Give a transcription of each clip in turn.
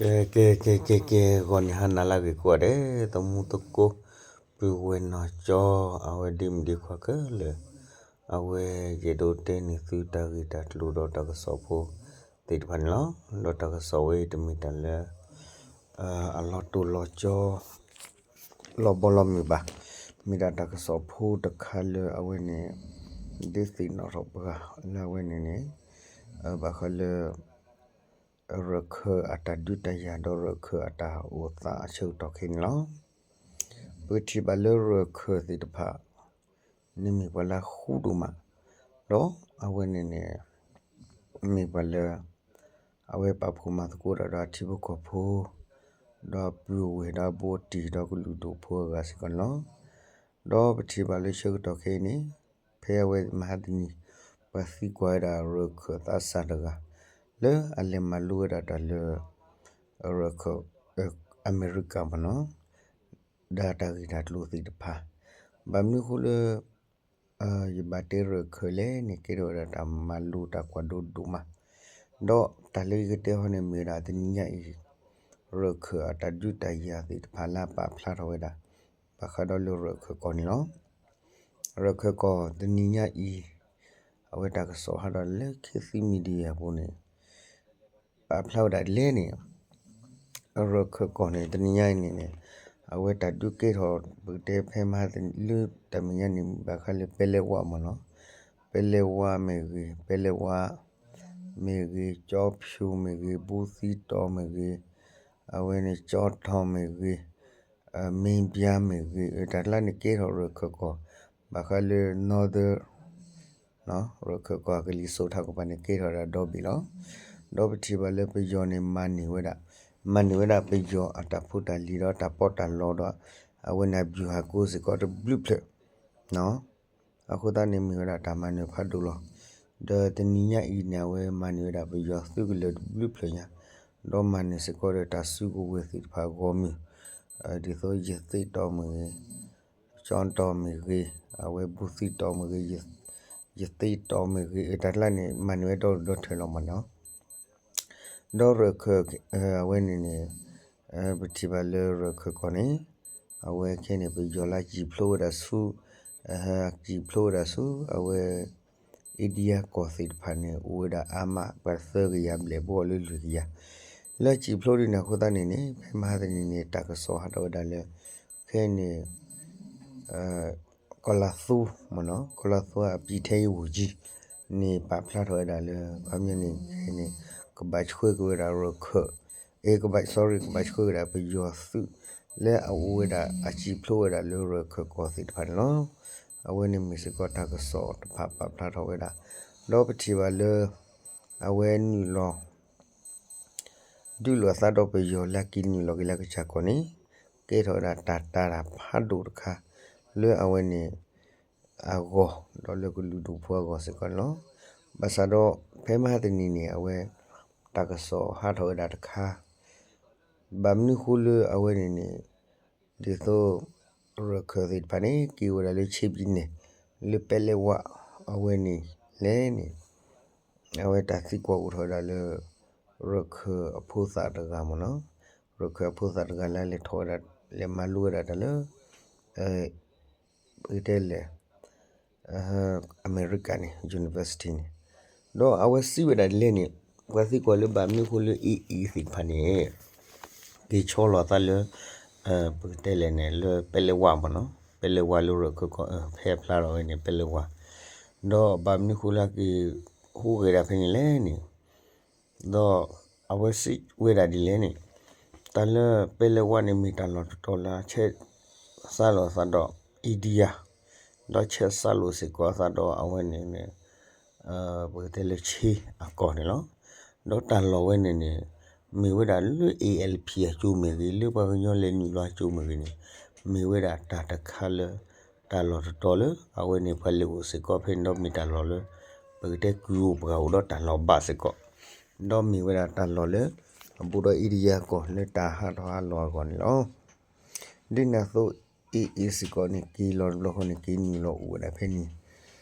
ကဲ ကဲ ကဲ ကဲ ကဲ ဂီၤနံၤဟါနၤလၢအဂ့ၤကိးဂၤဒဲး သမူသကိး ပုၢ်ဝဲၢ်နီၢ်ကၠီ အဝဲဒ့မုၣ်ဒ့ခွါခဲလၢာ်, အဝဲယအဲၣ်ဒိးတဲန့ၢ်သုတၢ်ဂ့ၢ်တၢ်ကျိၤဒီးတၢ်ကစီၣ်ဖိသ့ၣ်တဖၣ်န့ၣ်လီၤ. ဒီးတၢ်ကစီၣ်ဝဲအံၤတမ့ၢ်တၢ်လၢ အလီၤတိၢ်လီၤကၠီ လီၤဘီလီၤမုၢ်ဘၣ်. မ့ၢ်ဒၣ်တၢ်ကစီၣ်ဖိတခါလၢအဝဲန့ၣ် ဒုးသ့ၣ်နီၣ်ထီၣ်ပှၤလၢအဝဲန့ၣ်န့ၣ် ဘၣ်ဃးလၢ ရၢၢ်ခၢၣ်အတၢ်ဒုးတၢ်ယၤဒီးရၢၢ်ခၢၣ်အတၢ်အိၣ်သးအဆၢကတီၢ်ခဲအံၤန့ၣ်လီၤ. ပထံၣ်ဘၣ်လၢရၢၢ်ခၢၣ်သ့ၣ်တဖၣ် န့ၣ်မ့ၢ်ပှၤလၢအဃူဒိၣ်မး, ဒီးအဝဲန့ၣ်န့ၣ် မ့ၢ်ပှၤလၢ အဝဲပာ်ဖှိၣ်မၤသကိးတၢ်ဒီးအထံဖိကီၢ်ဖိ ဒီးပုၢ်ဝဲၢ်ဒီးအဘူးအတံၢ်ဒီးကလုာ်ဒူၣ်ဖိအဂၤစ့ၢ်ကီးန့ၣ်လီၤ. ဒီးပထံၣ်ဘၣ်လၢဆၢကတီၢ်ခဲအံၤန့ၣ် ဖဲအဝဲမဟါတနံၤ ပှၤသံကွၢ်ဝဲဒၣ်ရၢၢ်ခၢၣ်သးစၢ်တဂၤ လၢအလဲၤမၤလိဝဲဒၣ်တၢ်လၢ ရၢၢ်ခၢၣ် အမဲရကၤမ့ၢ်နီၤ ဒၣ်တၢ်ဂ့ၢ်တၢ်ကျိၤသ့ၣ်တဖၣ်, ဘၣ်မနုၤအဃိလၢ ယဘၣ်တဲရၢၢ်ခၢၣ်လဲၣ်န့ၣ် ကဲထီၣ်ဝဲဒၣ်တၢ်မၤလိတၢ်ကွၢ်ဒိဒိၣ်မး, ဒီးတၢ်လၢယကတဲဟီန့ၣ်မ့ၢ်ဝဲဒၣ်တနံၤညါအံၤ ရၢၢ်ခၢၣ်အတၢ်ဒုးတၢ်ယၤသ့ၣ်တဖၣ်လၢအပာ်ဖျါထီၣ်ဝဲဒၣ် ဘၣ်ဃးဒီးလၢရၢၢ်ခၢၣ်ကီၢ်န့ၣ်လီၤ. ရၢၢ်ခၢၣ်ကီၢ်တနံၤညါအံၤ အဝဲတၢ်ကစီၣ်ဟးထီၣ်လၢ ခေတ်သစ်မီဒီယာ အပူၤန့ၣ် ပာ်ဖျါဝဲဒၣ်ဒ်လဲၣ်န့ၣ် ရၢၢ်ခၢၣ်ကီၢ်န့ၣ် တနံၤညါအံၤန့ၣ်န့ၣ် အဝဲတၢ်ဒုးကဲထီၣ် ပကတဲဖဲမဟါတနံၤလၢတၢ်မဲာ်ညါန့ၣ် ဘၣ်ဃးလၢပဲလဲဝါမ့ၢ်နီၤ, ပဲလဲဝါမ့ၢ်ဂ့ၤ, ပဲလဲဝါမ့ၢ်ဂ့ၤ, ကၠီဖၠူၤမ့ၢ်ဂ့ၤ, ဘူးသံတီၤမ့ၢ်ဂ့ၤ, အဝဲန့ၣ်ကၠီတီၤမ့ၢ်ဂ့ၤ, မ့ၢ်ဘျါမ့ၢ်ဂ့ၤ, တၢ်ကျါန့ၣ်ကဲထီၣ်ရၢၢ်ခၢၣ်ကီၢ်, ဘၣ်ဃးလၢ Northern ရၢၢ်ခၢၣ်ကီၢ်အကလံၤစိးထးကပၤန့ၣ် ကဲထီၣ်ဝဲဒၣ်ဒီဘ့ၣ်လီၤ. ဒီးပထံၣ်ဘၣ်လၢပယီၤန့ၣ် မၤန့ၢ်ဝဲဒၣ်, မၤန့ၢ်ဝဲဒၣ်ပယီၤအတၢ်ဖိတၢ်လံၤဒီးတၢ်ပီးတၢ်လီဒီး အဝဲန့ၣ် ဗျူဟာကုန်း စ့ၢ်ကီးတဘျုးဖျၢၣ် အဃိသတးန့ၣ်မ့ၢ်ဝဲဒၣ်တၢ်မၤနၢၤဖးဒိၣ်လီၤ. ဒီးတနံၤညါအံၤန့ၣ် အဝဲမၤန့ၢ်ဝဲဒၣ်ပယီၤသုးကလၢၤတဘျုးဖျၢၣ်ညါ, ဒီးမၤန့ၢ်စ့ၢ်ကီးဒီးတၢ်စုကဝဲၤသ့ၣ်တဖၣ်အဂီၢ်မုၢ်, ဒ်သိးယသ့ၣ်တီမ့ၢ်ဂ့ၤ, ကၠီတီမ့ၢ်ဂ့ၤ, အဝဲဘူးသံတီမ့ၢ်ဂ့ၤ, ယသ့ၣ်တီမ့ၢ်ဂ့ၤ, တၢ်ကျါန့ၣ် မၤန့ၢ်ဝဲဒီဒီထၢၣ်လီၤမ့ၢ်နီၤ. ဒီးရၢၢ်ခၢၣ် အဝဲန့ၣ်န့ၣ် ပထံၣ်ဘၣ်လၢရၢၢ်ခၢၣ်ကီၢ်န့ၣ် အဝဲခဲန့ၣ် ပယီၤလၢစံၣ်ဖျိဝဲဒၣ်ဆူ, စံၣ်ဖျိဝဲဒၣ်ဆူ အဝဲ India ကီၢ်သ့ၣ်တဖၣ်န့ၣ် အိၣ်ဝဲဒၣ်အါမး ပှၤသၢကယၤဘျဲၣ် ဘၣ်လၢလွံၢ်ကယၤ လၢစံၣ်ဖျိဒ်န့ၣ်အဃိသတးန့ၣ်န့ၣ် ဖဲမဟါတနံၤန့ၣ် တၢ်ကစီၣ်ဟးထီၣ်ဝဲဒၣ်လၢ ခဲန့ၣ် ကီၤလၤသူမ့ၢ်နီၤ, ကီၤလၤသူအပြည်ထဲရေးဝန်ကြီးန့ၣ် ပာ်ဖျါထီၣ်ဝဲဒၣ်လၢ ခီပညီန့ၣ် ခဲန့ၣ် ကဘၣ်ဆှၢက့ၤဝဲဒၣ်ရၢၢ်ခၢၣ်, အဲ ကဘၣ် sorry ကဘၣ်ဆှၢက့ၤဝဲဒၣ်ပယီၤသုး လၢအအိၣ်ဝဲဒၣ်အစံၣ်ဖျိဝဲဒၣ်လၢရၢၢ်ခၢၣ်ကီၢ်သ့ၣ်တဖၣ်န့ၣ်လီၤ. အဝဲန့ၣ်မ့ၢ်စ့ၢ်ကီးတၢ်ကစီၣ်တဖၣ်ပာ်ဖျါထီၣ်ဝဲဒၣ်, ဒီးပထံၣ်ဘၣ်လၢ အဝဲနုာ်လီၤ ဒုးလိာ်အသးဒီးပယီၤလၢအက့ၤနုာ်လီၤက့ၤလၢကစၢ်ကီၢ်န့ၣ် ကဲထီၣ်ဝဲဒၣ်တၢ်တာ်တၢ်ဖးဒိၣ်တခါ လၢအဝဲန့ၣ် အဂီၢ် ဒီးလၢကလုာ်ဒူၣ်ဖိအဂီၢ်စ့ၢ်ကီးန့ၣ်လီၤ. ဘၣ်ဆၣ်ဒီး ဖဲမဟါတနံၤန့ၣ် အဝဲ တၢ်ကစီၣ်ဟးထီၣ်ဝဲဒၣ်တခါ ဘၣ်မနုၤဃိလၢအဝဲန့ၣ်န့ၣ် ဒ်သိး ရၢၢ်ခၢၣ်သ့ၣ်တဖၣ်န့ၣ် က့ၤဝဲဒၣ်လၢ ချင်းပြည်နယ် လၢပဲလဲဝါ အဝဲန့ၣ်လဲၣ်န့ၣ် အဝဲတၢ်သံကွၢ်အိၣ်ထီၣ်ဝဲဒၣ်လၢ ရၢၢ်ခၢၣ်အဖိသၣ်တဂၤမ့ၢ်နီၤ, ရၢၢ်ခၢၣ်အဖိသၣ်တဂၤလၢလဲၤထီၣ်ဝဲဒၣ် လဲၤမၤလိဝဲဒၣ်တၢ်လၢ ပကတဲလဲၣ် အမဲရကၤန့ၣ် university န့ၣ်, ဒီးအဝဲစံးဝဲဒၣ်ဒ်လဲၣ်န့ၣ် ပှၤသံကွၢ်လၢဘၣ်မနုၤဃိလၢ AA သ့ၣ်တဖၣ်န့ၣ် က့ၤဆီလီၤအသးလၢ ပကတဲလဲၣ်န့ၣ် လၢပဲလဲဝါမ့ၢ်နီၤ, ပဲလဲဝါလၢရၢၢ်ခၢၣ်ကီၢ် ဖဲအဖျါထီၣ်ဝဲန့ၣ် ပဲလဲဝါ, ဒီးဘၣ်မနုၤဃိလၢက့ၤဟူးဂဲၤဒၣ်ဖဲန့ၣ်လဲၣ်န့ၣ် ဒီးအဝဲစံးဝဲဒၣ်ဒ်လဲၣ်န့ၣ်, တၢ်လၢပဲလဲဝါန့ၣ် မ့ၢ်တၢ်လီၢ်တတီၤလၢအဆဲးစးလီၤအသးဒီး India, ဒီးဆဲးစးလိာ်စ့ၢ်ကီးအသးဒီးအဝဲန့ၣ်န့ၣ် ပကတဲလၢ ချင်း အကီၢ်န့ၣ်လီၤ. ဒီးတၢ်လီၢ်ဝဲန့ၣ်န့ၣ် မ့ၢ်ဝဲဒၣ်လၢ ALP အစိၤမ့ၢ်ဂ့ၤ, လၢပှၤကညီလဲၤနုာ်လီၤအစိၤမ့ၢ်ဂ့ၤန့ၣ် မ့ၢ်ဝဲဒၣ်တၢ်တခါလၢ တၢ်လီၢ်တတီၤလၢ အဝဲန့ၣ်ပှၤလဲၤအိၣ်စ့ၢ်ကီးဖဲန့ၣ်ဒီးမ့ၢ်တၢ်လီၢ်လၢ ပကတဲကုၢ်အိၣ်ပှၤအိၣ်ဒီးတၢ်လီၢ်ဘၣ်စ့ၢ်ကီး, ဒီးမ့ၢ်ဝဲဒၣ်တၢ်လီၢ်လၢ အဘူးဒီး India ကီၢ်လၢတၢ်ဟးထီၣ်ဟးလီၤအဂီၢ်န့ၣ်လီၤ. ဒ်န့ၣ်အသိး AA စ့ၢ်ကီးန့ၣ် က့ၤလီၤတဘျီဃီန့ၣ် က့ၤနုာ်လီၤအိၣ်ဝဲဒၣ်ဖဲန့ၣ်,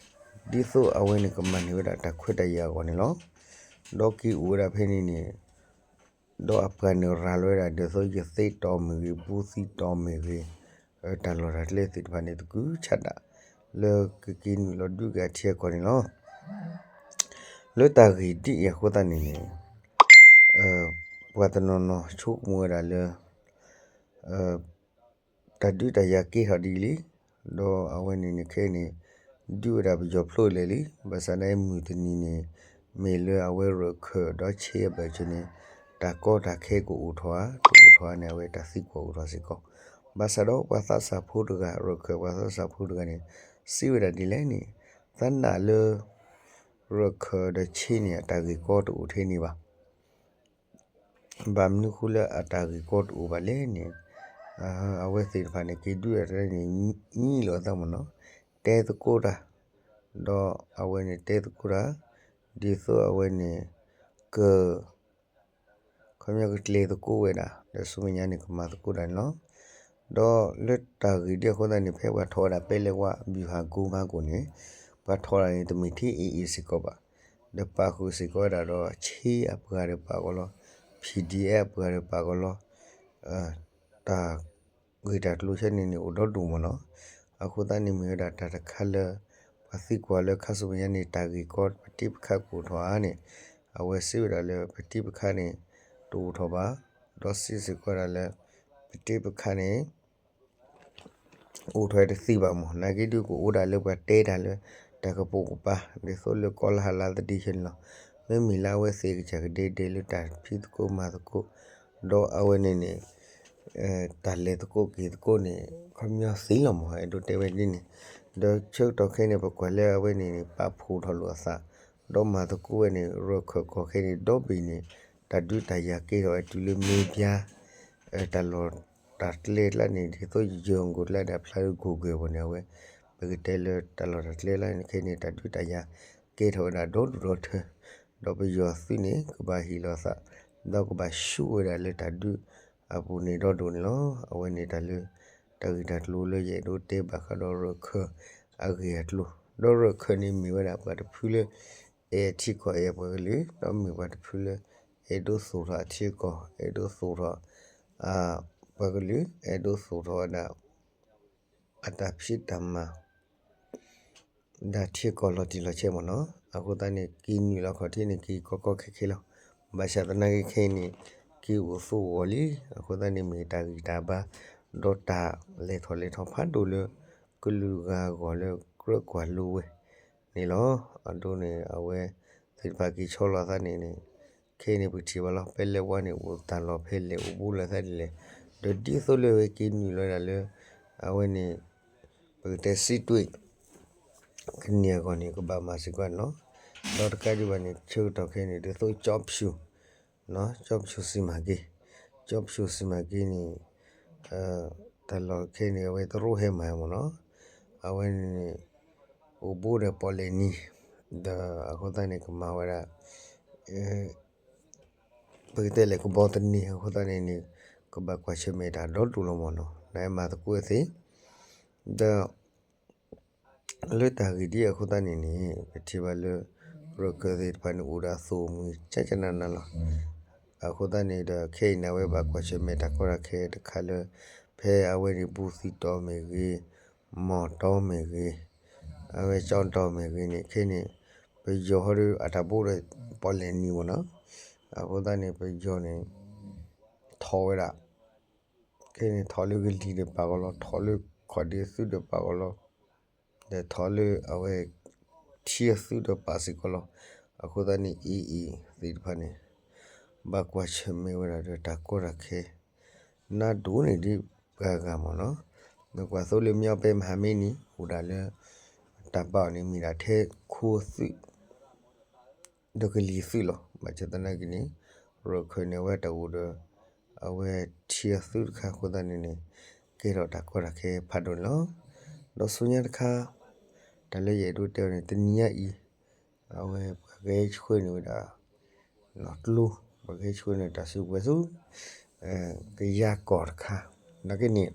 ဒ်သိးအဝဲန့ၣ်ကမၤန့ၢ်ဝဲဒၣ်တၢ်ခွဲးတၢ်ယာ်အဂီၢ်န့ၣ်လီၤ. ဒီးက့ၤအိၣ်ဝဲဒၣ်ဖဲန့ၣ်န့ၣ် ဒီးအပှၤန့ၣ်ရၤလီၤဝဲဒၣ် ဒ်သိးယသ့ၣ်တီမ့ၢ်ဂ့ၤ ဘူးသံတီမ့ၢ်ဂ့ၤ, တၢ်လီၢ်တၢ်ကျဲသ့ၣ်တဖၣ်န့ၣ် သကုၤဆးဒး လၢကက့ၤနုာ်လီၤဒုးက့ၤအထံအကီၢ်န့ၣ်လီၤ. လၢတၢ်ဂ့ၢ်ဒ်အံၤအဃိသတးန့ၣ်န့ၣ် ပှၤတနီၤနီၤဆိကမိၣ်ဝဲဒၣ်လၢ တၢ်ဒုးတၢ်ယၤကဲထီၣ်ဒ်လံ, ဒီးအဝဲန့ၣ်န့ၣ်ခဲအံၤန့ၣ် ဒုးဝဲဒၣ်ပယီၤဖျိလဲၣ်လံ, ဘၣ်ဆၣ်သနာ်က့မုၢ်တနံၤန့ၣ် မ့ၢ်လၢအဝဲရၢၢ်ခၢၣ်ဒီးဆ့အဘၢၣ်စၢၤန့ၣ် တၢ်ကီတၢ်ခဲကအိၣ်ထီၣ်ဧါ, တအိၣ်ထီၣ်ဧါန့ၣ် အဝဲတၢ်သံကွၢ်အိၣ်ထီၣ်စ့ၢ်ကီး. ဘၣ်ဆၣ်ဒီးပှၤသးစၢ်ဖိတဂၤ ရၢၢ်ခၢၣ်ပှၤသးစၢ်ဖိတဂၤန့ၣ် စံးဝဲဒၣ်ဒ်လဲၣ်န့ၣ် သနာ်လၢ ရၢၢ်ခၢၣ်ဒီးဆ့န့ၣ် အတၢ်ဂ့ၢ်ကီတအိၣ်ထဲန့ၣ်ဘၣ်. ဘၣ်မနုၤဃိလၢအတၢ်ဂ့ၢ်ကီတအိၣ်ဘၣ်လဲၣ်န့ၣ် အဝဲသ့ၣ်တဖၣ်န့ၣ် က့ၤဒုးအတၢ်န့ၣ် ညံလီၤသးမ့ၢ်နီၤ, တဲသကိးတၢ်, ဒီးအဝဲန့ၣ်တဲသကိးတၢ်, ဒ်သိးအဝဲန့ၣ် က ခီပညီကကျဲၤသကိးဝဲဒၣ် ဒီးဆူမဲာ်ညါန့ၣ် ကမၤသကိးတၢ်န့ၣ်လီၤ. ဒီးလၢတၢ်ဂ့ၢ်ဒ်အဃိသတးန့ၣ် ဖဲပှၤထီၣ်ဝဲဒၣ်ပဲလဲၣ်ဝါ ဗျူဟာကုန်းမးကိၣ်န့ၣ် ပှၤထီၣ်တၢ်န့ၣ် တမ့ၢ်ထဲအံၤအံၤစ့ၢ်ကီးဘၣ်, ဒီးပာ်ဃုာ်စ့ၢ်ကီးဝဲဒၣ်ဒီး ဆ့အပှၤဒီးပာ်ကီးလီၤ, ဖံၣ်ဒံၣ်အဲၣ်အပှၤဒီးပာ်ကီးလီၤ, တၢ် ဂ့ၢ်တၢ်ကျိၤဆၢန့ၣ်န့ၣ် အိၣ်ဒီဒူၣ်မ့ၢ်နီၤ. အဃိသတးန့ၣ်မ့ၢ်ဝဲဒၣ်တၢ်တခါလၢ ပှၤသံကွၢ်လၢခါဆူမဲာ်ညါန့ၣ် တၢ်ဂ့ၢ်ကီပထံပခါကအိၣ်ထီၣ်ဧါန့ၣ်, အဝဲစံးဝဲဒၣ်လၢပထံပခါန့ၣ် တအိၣ်ထီၣ်ဘၣ်, ဒီးစံးစ့ၢ်ကီးဝဲဒၣ်လၢ ပထံပခါန့ၣ် အိၣ်ထီၣ်တသ့ဘၣ်မ့ၢ် နာ်က့ဒုးကအိၣ်ဒၣ်လၢပှၤတဲတၢ်လၢ တၢ်ကပိာ်ကပၤ ဒ်သိးလၢကီၢ်လၢဟးလၢသဒံးဆဲန့ၣ်လီၤ. မ့မ့ၢ်လၢအဝဲသ့ၣ်ကစၢ်ကဒဲဒဲလၢတၢ်ဖံးသကိးမၤသကိး ဒီးအဝဲန့ၣ်န့ၣ် တၢ်လဲၤသကိးက့ၤသကိးန့ၣ် ခီပညီသ့လီၤမ့ၢ် အဲၣ်ဒိးတဲဝဲဒ်န့ၣ်, ဒီးဆၢကတီၢ်ခဲအံၤန့ၣ် ပကွၢ်လၢအဝဲန့ၣ်န့ၣ် ပာ်ဖှိၣ်ထီၣ်လိာ်အသး ဒီးမၤသကိးဝဲန့ၣ် ရၢၢ်ခၢၣ်ကီၢ်ခဲအံၤန့ၣ် ဒီဘ့ၣ်န့ၣ် တၢ်ဒုးတၢ်ယၤကဲထီၣ်ဝဲတုၤလၢမ့ၢ်ပျါ တၢ်လီၢ်တၢ်ကျဲကျါန့ၣ် ဒ်သိးယယၢၢ်ဂိၢ်ကျါဒီးဖျါဂိၢ်ဂဲၤဝဲန့ၣ် အဝဲ ပကတဲလၢတၢ်လီၢ်တၢ်ကျဲကျါန့ၣ် ခဲအံၤန့ၣ် တၢ်ဒုးတၢ်ယၤကဲထီၣ်ဝဲဒၣ်ဒီဒူၣ်ဒီထၢ ဒီးပယီၤသုးန့ၣ် ကဘၣ်ဟ့ၣ်လီၤသး ဒီးကဘၣ်ဆူၣ်ဝဲဒၣ်လၢတၢ်ဒုးအပူၤန့ၣ်ဒီဒူၣ်န့ၣ်လီၤ. အဝဲန့ၣ်တၢ်လၢ တၢ်ဂ့ၢ်တၢ်ကျိၤလၢယအဲၣ်ဒိးတဲဘၣ်ဃးဒီးရၢၢ်ခၢၣ်အဂ့ၢ်အကျိၤ, ဒီးရၢၢ်ခၢၣ်န့ၣ်မ့ၢ်ဝဲဒၣ်ပှၤတဖုလၢ အဲၣ်ထံကီၢ်အဲၣ်ပှၤကလုာ် ဒီးမ့ၢ်ပှၤတဖုလၢ အဲၣ်ဒိးသိၣ်ထီၣ်အထံအကီၢ် အဲၣ်ဒိးသိၣ်ထီၣ် ပှၤကလုာ် အဲၣ်ဒိးသိၣ်ထီၣ်ဝဲဒၣ် အတၢ်ဖံးတၢ်မၤ ဒၣ်ထံကီၢ်လီၤတံၢ်လီၤဆဲးမ့ၢ်နီၤ. အဃိသတးန့ၣ် က့ၤနုာ်လီၤခီၣ်ထံးန့ၣ် က့ၤကီကီခဲခဲလီၤ. ဘၣ်ဆၣ်သနာ်က့ခဲအံၤန့ၣ် က့ၤအိၣ်သူၣ်ဂီၢ်လံ. အဃိသတးန့ၣ် မ့ၢ်တၢ်ဂံၢ်တၢ်ဘါ ဒီးတၢ်လဲၤထီၣ်လဲၤထီဖးဒိၣ်လၢ ကလုာ်ဂၤအဂီၢ်လၢကြၢးကွၢ်လိဝဲန့ၣ်လီၤ. အဒိန့ၣ် အဝဲသ့ၣ်တဖၣ်က့ၤဆီလီၤအသးန့ၣ်န့ၣ် ခဲအံၤန့ၣ် ပကထံၣ်ဘၣ်လီၤ ပဲလဲၣ်ဝါန့ၣ် အိၣ်တၢ်လီၢ်ဖဲလဲၣ် အိၣ်ဘူးလိာ်သးဒ်လဲၣ်, ဒီးဒ်သိးလၢဝဲက့ၤနုာ်လီၤဝဲဒၣ်လၢ အဝဲန့ၣ် ပကတဲစံးတွ့ ကန့ၢ်အဂီၢ်န့ၣ် ကဘၣ်မၤစ့ၢ်ကီးန့ၣ်လီၤ. ဒီးတကးဒံးဘၣ်န့ၣ် ဆၢကတီၢ်ခဲအံၤန့ၣ် ဒ်သိးကၠီဖၠူၣ် ကၠီဖၠူၣ်စံမၤက့ၤ, ကၠီဖၠူၣ်စံမၤက့ၤန့ၣ် တၢ်လီၢ်ခဲအံၤန့ၣ် အဝဲတရူးဟဲမၤမ့ၢ်နီၤ, အဝဲန့ၣ် အိၣ်ဘူးဒီးပီၣ်လဲၣ်နံၤ, ဒီးအဃိသတးန့ၣ် ကမၤဝဲဒၣ် ပကတဲလဲၣ်ကဘီသန့ၤအဃိသတးန့ၣ်န့ၣ် ကဘၣ်ကွၢ်ဆၢၣ်မဲာ်တၢ်ဒီဒူၣ်လီၤမ့ၢ်နီၤ, နမၤသကိးသ့ ဒီး လၢတၢ်ဂ့ၢ်ဒ်အဃိသတးန့ၣ်န့ၣ် ပထံၣ်ဘၣ်လၢ ရၢၢ်ခၢၣ်သ့ၣ်တဖၣ်န့ၣ် အိၣ်ဒီးအသိၣ်မှံၤကၠၢကၠၢနးနးလီၤ. အဃိသတးန့ၣ်ဒီး ခဲအံၤန့ၣ် အဝဲဘၣ်ကွၢ်ဆၢၣ်မဲာ်တၢ်ကီတၢ်ခဲတခါလၢ ဖဲအဝဲန့ၣ် ဘူးသံတီၤမ့ၢ်ဂ့ၤ, မီၢ်တီၤမ့ၢ်ဂ့ၤ, အဝဲကၠီတီၤမ့ၢ်ဂ့ၤန့ၣ် ခဲအံၤန့ၣ် ပယီၤဟီဒီးအတၢ်ဘူးဒီးပီၣ်လဲၣ်နံၤမ့ၢ်နီၤ, အဃိသတးန့ၣ် ပယီၤန့ၣ် ထီၣ်ဝဲဒၣ် ခဲအံၤန့ၣ် ထီၣ်လၢကလံၤဒီးပာ်ကီးလီၤ, ထီၣ်လၢခီၣ်ဒ့အသုးဒီးပာ်ကီးလီၤ, ဒီးထီၣ်လၢအဝဲ ထံအသုးဒီးပာ်စ့ၢ်ကီးလီၤ. အဃိသတးန့ၣ် အံၤအံၤသ့ၣ်တဖၣ်န့ၣ် ဘၣ်ကွၢ်ဆၢၣ်မဲာ်ဝဲဒၣ်ဒီးတၢ်ကီတၢ်ခဲ နါဒိၣ်န့ၢ်ဒံးပှၤဂၤမ့ၢ်နီၤ, ဒီးကွၢ်သိလၢမ့ၢ်အီၤပဲမဟါမ့ၢ်န့ၣ် အိၣ်ဒၣ်လၢ တၢ်ဘၣ်အီၤန့ၣ်မ့ၢ်ဒၣ်ထဲခိအသုး ဒီးကလံၤသုးလီၤ. ဘၣ်ဆၣ်သနာ်က့န့ၣ် ရၢၢ်ခၢၣ်န့ၣ် အဝဲတၢ်အိၣ်ဒီး အဝဲထံအသုးတခါအဃိသတးန့ၣ်န့ၣ် ကဲထီၣ်တၢ်ကီတၢ်ခဲဖးဒိၣ်န့ၣ်လီၤ. ဒီးဆူညါတခါ တၢ်လၢယအဲၣ်ဒိးတဲအီၤန့ၣ် တနံၤညါအံၤ အဝဲပှၤကဟဲဆှၢန့ၢ်ဝဲဒၣ် ကျိ ပှၤကဟဲဆှၢန့ၢ်တၢ်စုကဝဲၤဆူ ကယၤကီၢ်တခါ နာ်က့န့ၣ်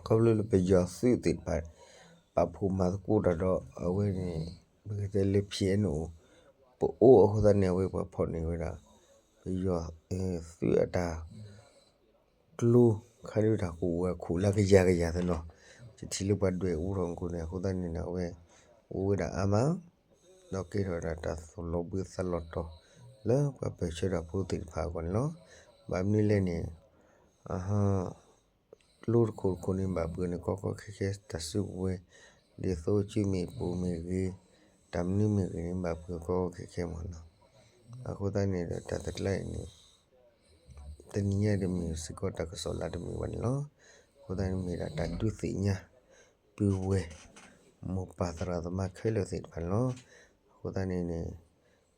ခီဖျိလၢပယီၤသုးသ့ၣ်တဖၣ် ပာ်ဖှိၣ်မၤသကိးတၢ်ဒီး အဝဲန့ၣ် ပကတဲလၢ ဖံၣ်အဲၣ်နူၣ် ပအိၣ်အဃိသတးန့ၣ် အဝဲပှၤဖီၣ်န့ၢ်ဝဲဒၣ် ပယီၤသုးအတၢ် ကျိခါဒုးတၢ်ကဝဲၤခိၣ်လၢကယၤကယၤသနီၤ, ယထံၣ်လၢပှၤဒွဲၣ်အူထီၣ်မူခိၣ်န့ၣ် အဃိသတးန့ၣ် အဝဲအိၣ်ဝဲဒၣ်အါမး, ဒီးကဲထီၣ်ဝဲဒၣ်တၢ်သိၣ်လီၤဘှံးသးလီၤတီၤ လၢပှၤပၢၢ်ဆၢတၢ်ဖိသ့ၣ်တဖၣ်အဂီၢ်န့ၣ်လီၤ. ဘၣ်မနုၤလဲၣ်န့ၣ် ကျိတခိၣ်တခိၣ်န့ၣ် ဘၣ်ပှဲၤန့ၣ် ကီကီခဲခဲ တၢ်စုကဝဲၤ ဒ်သိးစုမ့ၢ်ပူၤမ့ၢ်ဂ့ၤ, တၢ်မနုၤမ့ၢ်ဂ့ၤန့ၣ် ဘၣ်ပှဲၤကီကီခဲခဲမ့ၢ်နီၤ. အဃိသတးန့ၣ်ဒီး တၢ်တကျါအံၤန့ၣ် တနံၤညါတမ့ၢ်စ့ၢ်ကီး တၢ်ကစီၣ်လၢတမ့ၢ်ဘၣ်န့ၣ်လီၤ. အဃိသတးန့ၣ်မ့ၢ်ဒၣ်တၢ်ဒုးသ့ၣ်ညါ ပုၢ်ဝဲၢ် မိၢ်ပၢ်သရၣ်သမါခဲလၢာ်သ့ၣ်တဖၣ်န့ၣ်လီၤ. အဃိသတးန့ၣ်န့ၣ်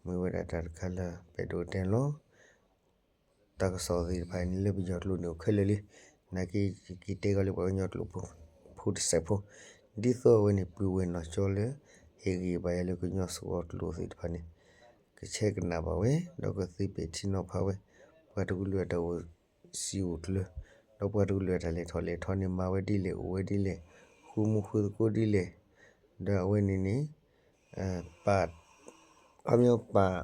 မ့ၢ်ဝဲဒၣ်တၢ်တခါလၢပအဲၣ်ဒိးတဲန့ၣ်လီၤ. တၢ်ကစီၣ်သ့ၣ်တဖၣ်န့ၣ် လၢပယီၤကျိာ်န့ၣ်အိၣ်ခဲလၢာ်လံ. နာ်က့ ယက့ၤတဲကီးလၢပှၤကညီကျိာ်ဖိတစဲးဖိ, ဒ်သိးအဝဲန့ၣ် ပုၢ်ဝဲၢ်နီၢ်ကၠီလၢ ဟ့ၣ်ဂံၢ်ဘါယၤလၢကညီစှီၤကျိာ်သ့ၣ်တဖၣ်န့ၣ် ကဆဲးကနၣ်ဘၣ်ဝဲ ဒီးကသ့ပဲာ်ထံနီၤဖးဝဲ ပှၤတကလုာ်အတၢ်အိၣ်စံာ်အိၣ်ကျၢၤ, ဒီးပှၤတကလုာ်အတၢ်လဲၤထီၣ်လဲၤထီန့ၣ် မၤဝဲဒ်လဲၣ် အိၣ်ဝဲဒ်လဲၣ်, ဃုမူဃုသကိးဒ်လဲၣ်, ဒီးအဝဲန့ၣ်န့ၣ် ပာ် ခီပညီပာ်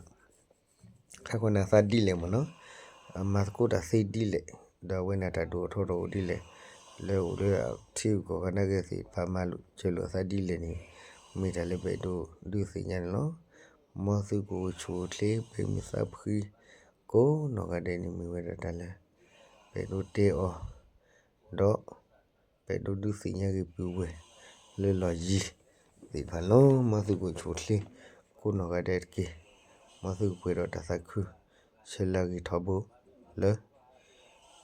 ခါခီန့ၣ်အသးဒ်လဲၣ်မ့ၢ်နီၤ, အမၤသကိးတၢ်သ့ဒ်လဲၣ်, ဒီးအဝဲန့ၣ်တၢ်ဒိၣ်ထီၣ်ထီထီၣ်အိၣ်ဒ်လဲၣ်, လၢအိၣ်လၢထံဂုၤကီၢ်ဂၤနာ်က့သ့ၣ်တဖၣ် မၤလိာ်စၢၤလိာ်အသးဒ်လဲၣ်န့ၣ် မ့ၢ်တၢ်လၢပအဲၣ်ဒိးဒုးသ့ၣ်ညါန့ၣ်လီၤ. မ်သုကအိၣ်ဆူၣ်အိၣ်ချ့ ပမ့ၢ်သးဖှံ ကိးနီၢ်ဂၤဒဲးန့ၣ် မ့ၢ်ဝဲဒၣ်တၢ်လၢ ပအဲၣ်ဒိးတဲအီၤ ဒီး ပအဲၣ်ဒိးဒုးသ့ၣ်ညါက့ၤပုၢ်ဝဲၢ် လၢလီၢ်ယံၤသ့ၣ်တဖၣ်လီၤ. မ်သုကအိၣ်ဆူၣ်အိၣ်ချ့ ကိးနီၢ်ဂၤဒဲးတက့ၢ်. မ်သုကပှဲၤဒီးတၢ်သးခု ဆၢလၢအဂ့ၤထီဘိ လၢ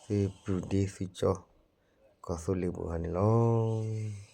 သုပုၢ်ဒ့သုကၠီ ကီၢ်သူလ့ၤပူၤဟီန့ၣ်လီၤ.